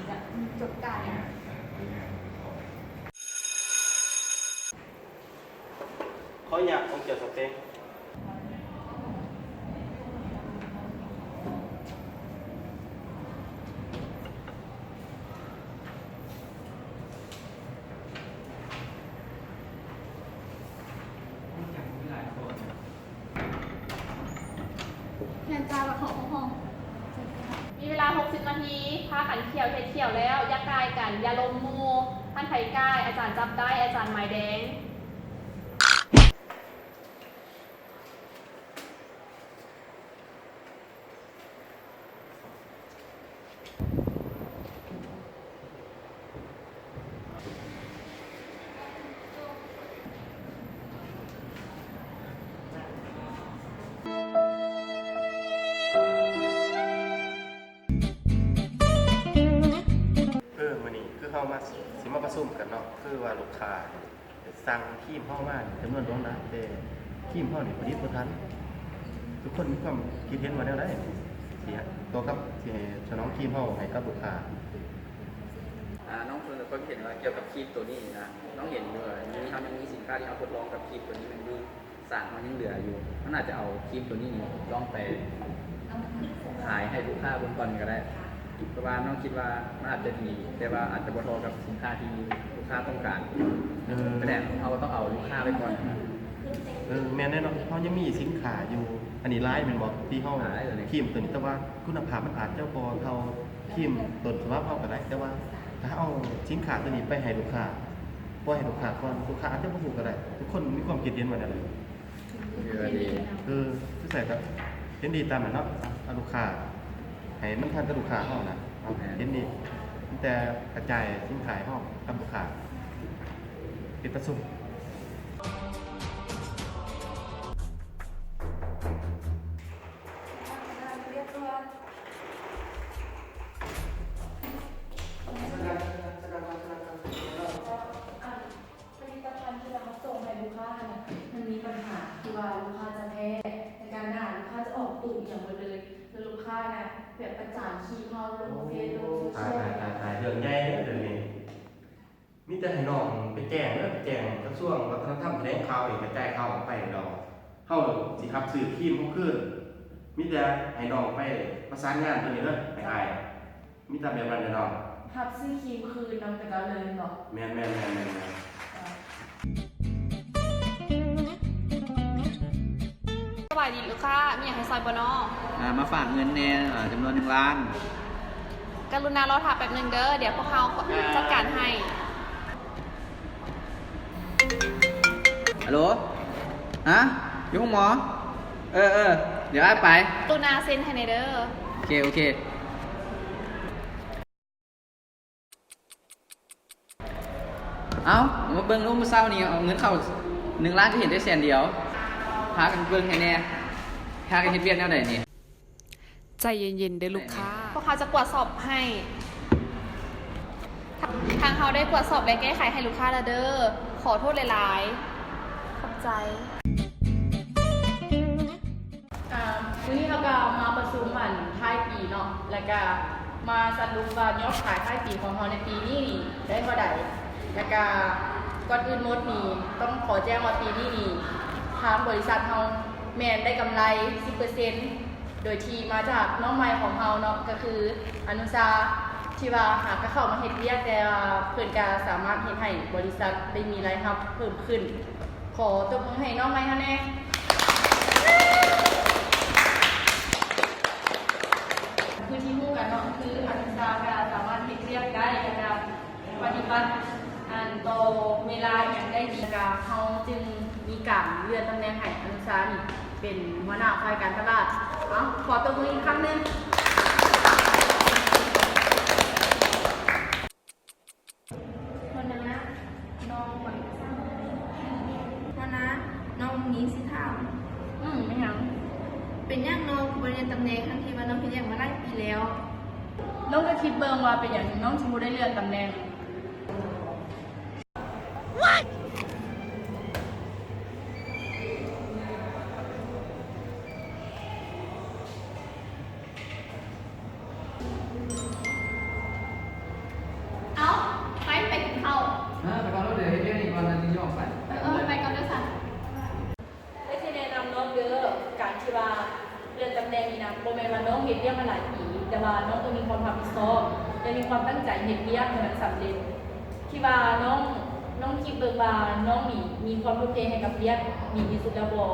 ຈະຈົບການ ຂໍອະນຸຍາດຂອງເຈົ້າສະເຕັງ. ແມ່ນຈ້າ ລະຂໍເຂົ້າຫ້ອງ. ມີເວລາຫົກສິບນາທີ ພາກັນຂ້ຽວເຮັດຂ້ຽວແລ້ວ ຢ່າກ່າຍກັນ ຢ່າລົມໝູ່. ຄັນໃຜກ່າຍ ອາຈານຈັບໄດ້ ອາຈານໝາຍແດງ. ເອີ ມື້ນີ້ຄືເຮົາມາ ຊິມາປະຊຸມກັນເນາະ ຄືວ່າລູກຄ້າ ສັ່ງຄຣີມເຮົາມາຈຳນວນຫຼວງຫຼາຍ ແຕ່ຄຣີມເຮົານີ້ຜະລິດບໍ່ທັນ. ທຸກຄົນມີຄວາມຄິດເຫັນວ່າແນວໃດ ທີ່ ຕໍ່ກັບທີ່ໃຫ້ສະໜອງຄຣີມເຮົາໃຫ້ກັບລູກຄ້າ? ອາ ນ້ອງເພິ່ນມີຄວາມເຫັນວ່າກ່ຽວກັບຄຣີມໂຕນີ້ນະ ນ້ອງເຫັນຢູ່ວ່າມີ ເຮົາຍັງມີສິນຄ້າທີ່ເຮົາທົດລອງກັບຄຣີມໂຕນີ້ແມ່ນຢູ່ ສາງເຮົາຍັງເຫຼືອຢູ່ ເຮົາໜ້າຈະເອົາຄຣີມໂຕນີ້ນີ້ລອງໄປຂາຍໃຫ້ລູກຄ້າເບິ່ງກ່ອນກໍໄດ້ ເພາະວ່ານ້ອງຄິດວ່າມັນອາດຈະດີ ແຕ່ວ່າອາດຈະບໍ່ເທົ່າກັບສິນຄ້າທີ່ລູກຄ້າຕ້ອງການ. ເອີ ແຕ່ເຮົາກໍຕ້ອງເອົາລູກຄ້າໄວ້ກ່ອນ. ເອີ ແມ່ນແນ່ເນາະ ເຮົາຍັງມີສິນຄ້າຢູ່ ອັນນີ້ຫຼາຍແມ່ນບໍ່ ທີ່ເຮົາ ຫຼາຍເລີຍ ຄຣີມໂຕນີ້ ແຕ່ວ່າຄຸນນະພາບມັນອາດຈະບໍ່ເທົ່າຄຣີມຕົ້ນສະບັບເຮົາກໍໄດ້ ແຕ່ວ່າຖ້າເຮົາເອົາສິນຄ້າໂຕນີ້ໄປໃຫ້ລູກຄ້າ ປ່ອຍໃຫ້ລູກຄ້າກ່ອນ ລູກຄ້າອາດຈະບໍ່ຮູ້ກໍໄດ້. ທຸກຄົນມີຄວາມຄິດເຫັນວ່າແນວໃດ? ເອີ ຄືໃສ່ກໍເຫັນດີຕາມນັ້ນເນາະ ເອົາລູກຄ້າ ໃຫ້ມັນທັນກັບລູກຄ້າເຮົານະ ເອົາ ແມ່ນ ເຫັນດີ ມີແຕ່ກະຈາຍສິນຄ້າໃຫ້ເຮົາກັບລູກຄ້າ ປິດປະຊຸມ. ຜະລິດຕະພັນທີ່ວ່າເຮົາສົ່ງໃຫ້ລູກຄ້າຫັ້ນນະ ມັນມີບັນຫາທີ່ວ່າລູກຄ້າຈະແພ້ ແລ້ວກະໜ້າລູກຄ້າຈະອອກຕຸ່ມອີ່ຫຍັງເບິດເລີຍ ແລ້ວລູກຄ້ານະ ແບບປະຈານຄຣີມເຮົາລົງເຟສ ລົງໂຊຊຽວ. ຕາຍ ຕາຍ ຕາຍ ເລື່ອງໃຫຍ່ເດີເລື່ອງນີ້. ມີແຕ່ໃຫ້ນ້ອງໄປແຈ້ງເດີ ໄປແຈ້ງກະຊວງວັດທະນະທຳ ຖະແຫຼງຂ່າວເອງ ກະຈາຍຂ່າວອອກໄປດອກ. ເຮົາຊິຮັບຊື້ຄຣີມເຮົາຄືນ. ມີແຕ່ໃຫ້ນ້ອງໄປປະສານງານໂຕນີ້ເດີ ໃຫ້ອ້າຍ. ມີແຕ່ແບບນັ້ນແຫຼະນ້ອງ. ຮັບຊື້ຄຣີມຄືນນຳຂະເຈົ້າເລີຍແມ່ນບໍ່? ແມ່ນໆໆໆ. ສະບາຍດີລູກຄ້າ ມີຫຍັງໃຫ້ຊ່ອຍບໍ່ນໍ? ອາ ມາຝາກເງິນແດ່ ອາ ຈຳນວນໜຶ່ງລ້ານ. ກະລຸນາລໍຖ້າແປັບໜຶ່ງເດີ ດຽວພວກເຮົາຈັດການໃຫ້. ອາໂຫຼ ຮະ ຢູ່ໂຮງໝໍ? ເອີໆ ດຽວອ້າຍໄປ. ລຸນາເຊັນໃຫ້ແດ່ເດີ. ໂອເຄ ໂອເຄ. ເອົ້າ ມາເບິ່ງດູ ມື້ເຊົ້ານີ້ເອົາເງິນເຂົ້າໜຶ່ງລ້ານ ຄືເຫັນແຕ່ແສນດຽວ. ພາກັນເບິ່ງໃຫ້ແດ່ ພາກັນເຮັດວຽກແນວໃດນີ້? ໃຈເຢັນໆເດີລູກຄ້າ ພວກເຮົາຈະກວດສອບໃຫ້. ທາງເຮົາໄດ້ກວດສອບ ແລະ ແກ້ໄຂໃຫ້ລູກຄ້າແລ້ວເດີ. ຂໍໂທດຫຼາຍໆ. ຂອບໃຈ. ອາ ມື້ນີ້ເຮົາກະມາປະຊຸມ ອັນ ທ້າຍປີເນາະ ແລ້ວກະມາສະຫຼຸບວ່າຍອດຂາຍທ້າຍປີຂອງເຮົາໃນປີນີ້ນີ້ໄດ້ເທົ່າໃດ. ແລ້ວກະກ່ອນອື່ນໝົດນີ້ຕ້ອງຂໍແຈ້ງວ່າປີນີ້ນີ້ທາງບໍລິສັດເຮົາແມ່ນໄດ້ກຳໄລສິບເປີເຊັນ ໂດຍທີ່ມາຈາກນ້ອງໃໝ່ຂອງເຮົາເນາະ ກະຄືອະນຸຊາ ທີ່ວ່າຫາກະເຂົ້າມາເຮັດວຽກ ແຕ່ວ່າເພິ່ນກະສາມາດເຮັດໃຫ້ບໍລິສັດໄດ້ມີລາຍຮັບເພີ່ມຂຶ້ນ. ຂໍຕົບມືໃຫ້ນ້ອງໃໝ່ເຮົາແດ່. ຄືທີ່ຮູ້ກັນເນາະ ຄືອະນຸຊາກະສາມາດເຮັດວຽກໄດ້ ແລ້ວກະປະຕິບັດ ອັນ ຕໍ່ເວລາຫຍັງໄດ້ດີ ກະເຮົາຈຶ່ງມີການເລື່ອນຕຳແໜ່ງໃຫ້ອະນຸຊານີ້ເປັນຫົວໜ້າຝ່າຍການຕະຫຼາດ. ເອົາ ຂໍຕົບມືອີກຄັ້ງໜຶ່ງ. ຫົວໜ້າ ນ້ອງ ຫົວໜ້າ ນ້ອງມີສິ່ງຖາມ. ອືມ ແມ່ນຫຍັງ? ເປັນຫຍັງນ້ອງບໍ່ໄດ້ເລື່ອນຕຳແໜ່ງ ທັງທີ່ວ່ານ້ອງເຮັດວຽກມາຫຼາຍປີແລ້ວ? ນ້ອງກະຄິດເບິ່ງວ່າເປັນຫຍັງນ້ອງຈຶ່ງບໍ່ໄດ້ເລື່ອນຕຳແໜ່ງ. ເ ວຽກມາຫຼາຍປີ, ແຕ່ວ່ານ້ອງຕ້ອງມີຄວາມຮັບຜິດຊອບ ແລະ ມີຄວາມຕັ້ງໃຈເຮັດວຽກໃຫ້ມັນສຳເລັດ. ຄິດວ່ານ້ອງ, ນ້ອງຄິດເບິ່ງວ່ານ້ອງນີ້ມີຄວາມທຸ່ມເທໃຫ້ກັບວຽກດີທີ່ສຸດແລ້ວບໍ່?